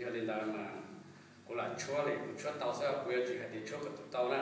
Yog li ntawd mas kuv lam tshuab li kuv tshuab tau xwb, kuv yuav tsis hais tias tshuab kom tus tau na.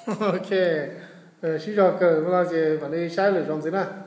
Ok, sib zog kawg no ces mam li saib lwm zaus ntxiv na.